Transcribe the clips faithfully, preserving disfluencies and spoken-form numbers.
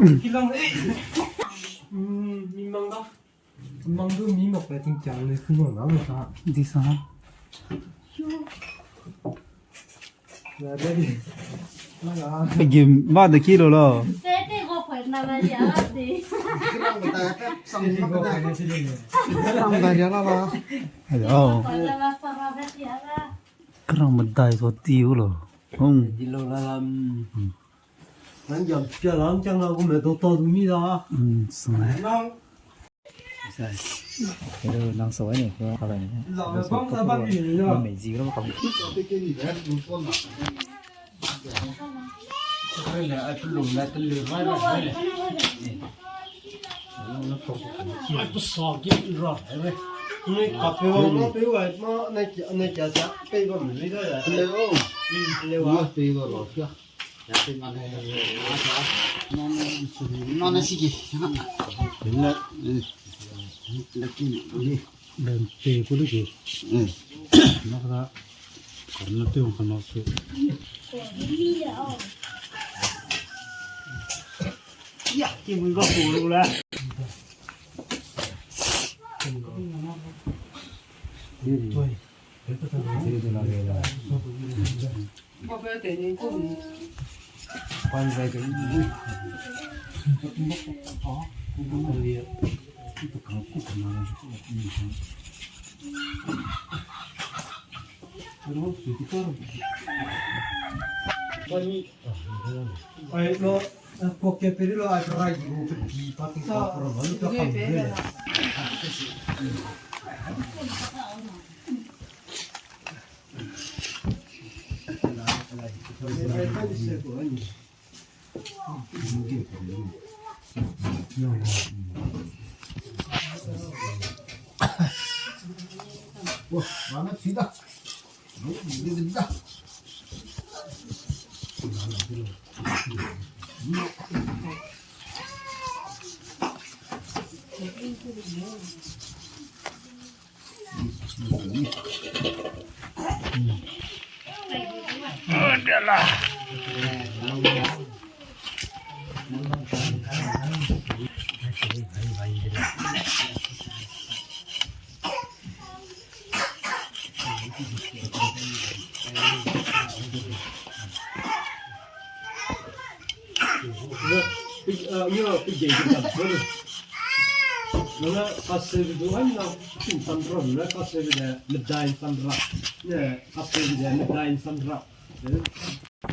Kilang, eh. Hmm, mi mang da. Mang du mi mak pe ting kiang le, kung mang da ta. Di sa. Game ba de ki lo lo. Te, te go poi na ba ya, te. Kerang medai so ti u lo. Hmm. Di lo la lam. Hmm. Nang jam pia lang chang la gu me do ta du mi da. Hmm, so. Nang Hello, nang sa ne, ko ka ne. Bang sa bang ni na. Mei zi ro kam. Ai, pe sa ki ra, eh. Ni ka pe wa, ma pe wa, ma ne ki, ne ki sa, pe wa mi da. Hello. Hmm, hello. Ma pe wa lo, ya. Nana siki. Lente ku liki. Naka. Karna teu kana su. Ya, ki mui ga ku lu la. Toi. Ai, no, eh, poke peri lo, ai, rai, no, pe pi, pa, ti, pa, pa, pa, pa, pa, pa.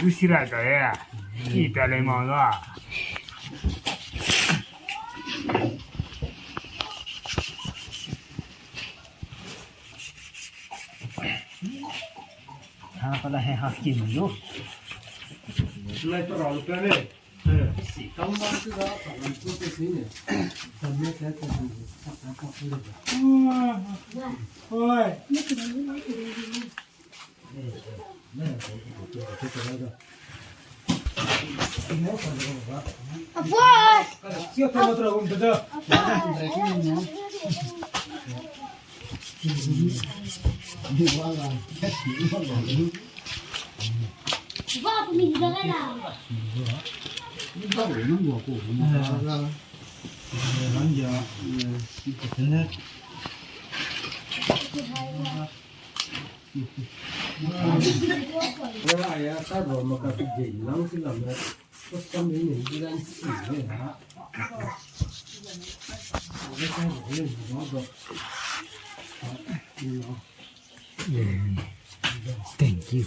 Lucy ra ta ya. Ki ta le ma ga. Ha, pa la he ha ki mu yo. Lai to ra lu pe le. Si kam ma tu da, pa la to pe si ne. Kam ne ta ta ta ta ta. Oi. Thank you.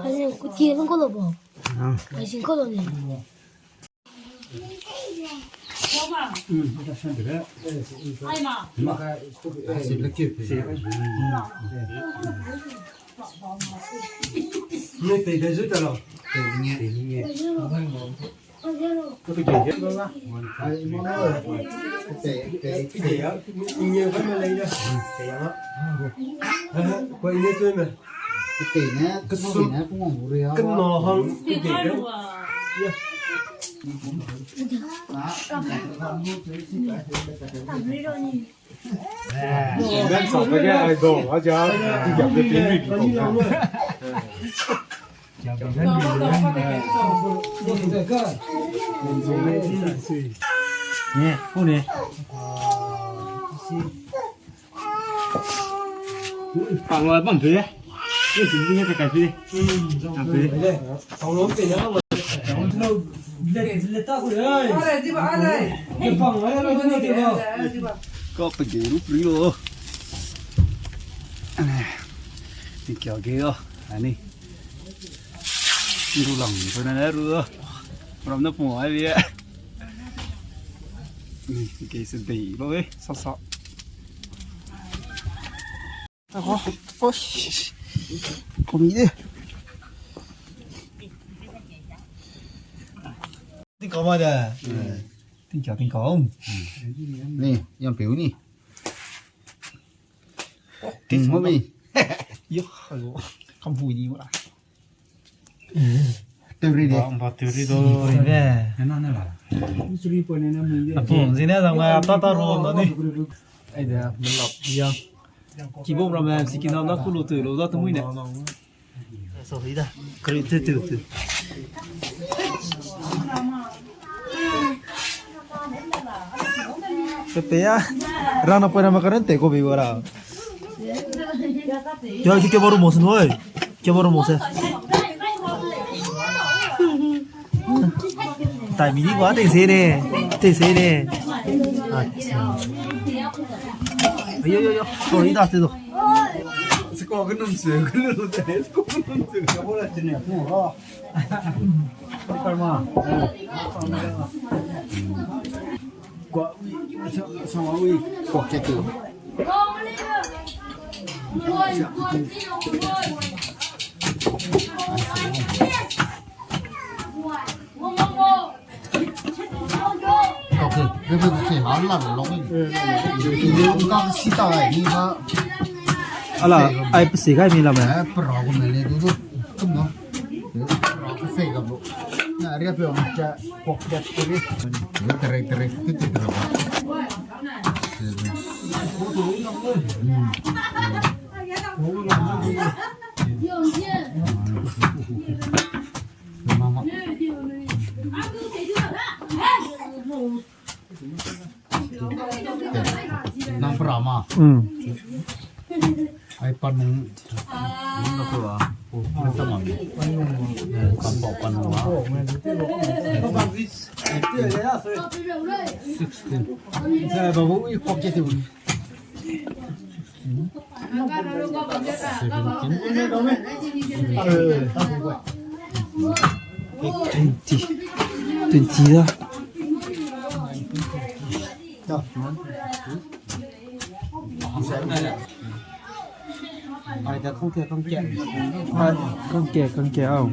Asin kuti lang ko lo bo. Asin ko lo ni. Ka pe ge ru pri lo. Ni kia ge o, ani. Ru lang pe na ru o. Ram na pung ai bie. Ni ke se dei lo e, sa sa. Ako, osh. Komi de. Tingkau ma de. Tingkau, tingkau. Ni, yang peu ni. Ting mo mi. Yo, ayo. Kam hui di mo la. Teuri de. Ba, ba, teuri do. Ina, na la. Apung, zine zang ma, ta, ta ro, na ni. Ai de, melap, ya. Kibom ramme, sikina, na kulu tu, lo, da, tu mui ne. So, ida. Kari, tu, tu, tu. Pepe ya. Rana poi na makaran te ko bi wara. Kya, kya, kya baru mo sen, oi? Kya baru mo sen? Tai mi ni kwa, te se ne. Te se ne. Acha. Ayo, yo, yo. Ko ida te do. Se ko ke num se, ke num se, se ko ke num se. Kya baru te ne, ko. Karma. Kwa, sa, sa, ui, kwa, ke tu. Ala, ai pesi gai mi la me. Eh, pra gu me le du du. Kum no. Pra gu se ga bu. Na ria pe ong cha kok ya pe ri. Tere, tere, ti, ti, tere. Hmm. Mama. Nang pra ma. Hmm. Ai panung. Nang na kua. Nang ta ma. Eh, kampau panung ma. Sixteen. Sa babu i pocket. Twenty. Twenty da. Ai da kangke, kangke. Kangke, kangke au.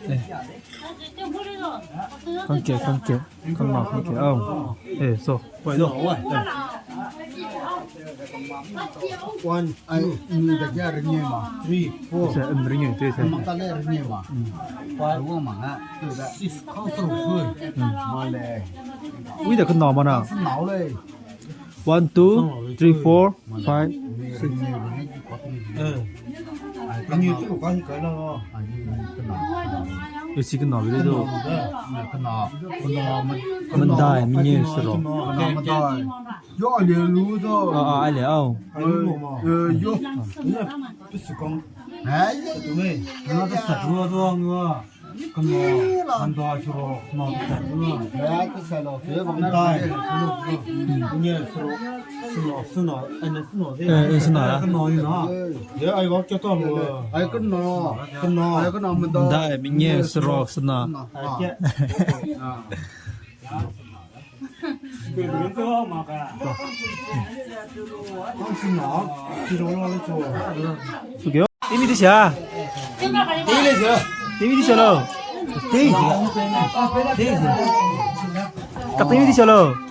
Eh. Kangke, kangke. Kangma kangke au. Eh, so. Wai do. One, ai, ni da ja ringe ma. Three, four. Sa, um, ringe, te sa. Maka le ringe ma. Five, wo ma na. Six, kau tru, four. Ma le. Ui da kena ma na. Nau le. One, two, three, four, five, six. Eh. Ringe tu ka hi ka la. Isi kena bi le do. Mandai, mi ne sero. Mandai. Yo, ale lu do. Ah, ah, ale au. Eh, yo. Pisi kong. Hai, yo. Yo, ta sa lu do ngua. Kena, handa suro, suna, suna. Ya, ke sa lo, ke bang na. Dai. Nye suro, suna, suna, ene suna de. Eh, eh, suna ya. Kena ni na. Ye, ai wak ke ta lo. Ai kena. Kena. Ai kena menda. Dai, mi nye suro, suna. Suna. Ai ke. Ah. Timi di sia. Timi di sia lo. Timi di sia lo.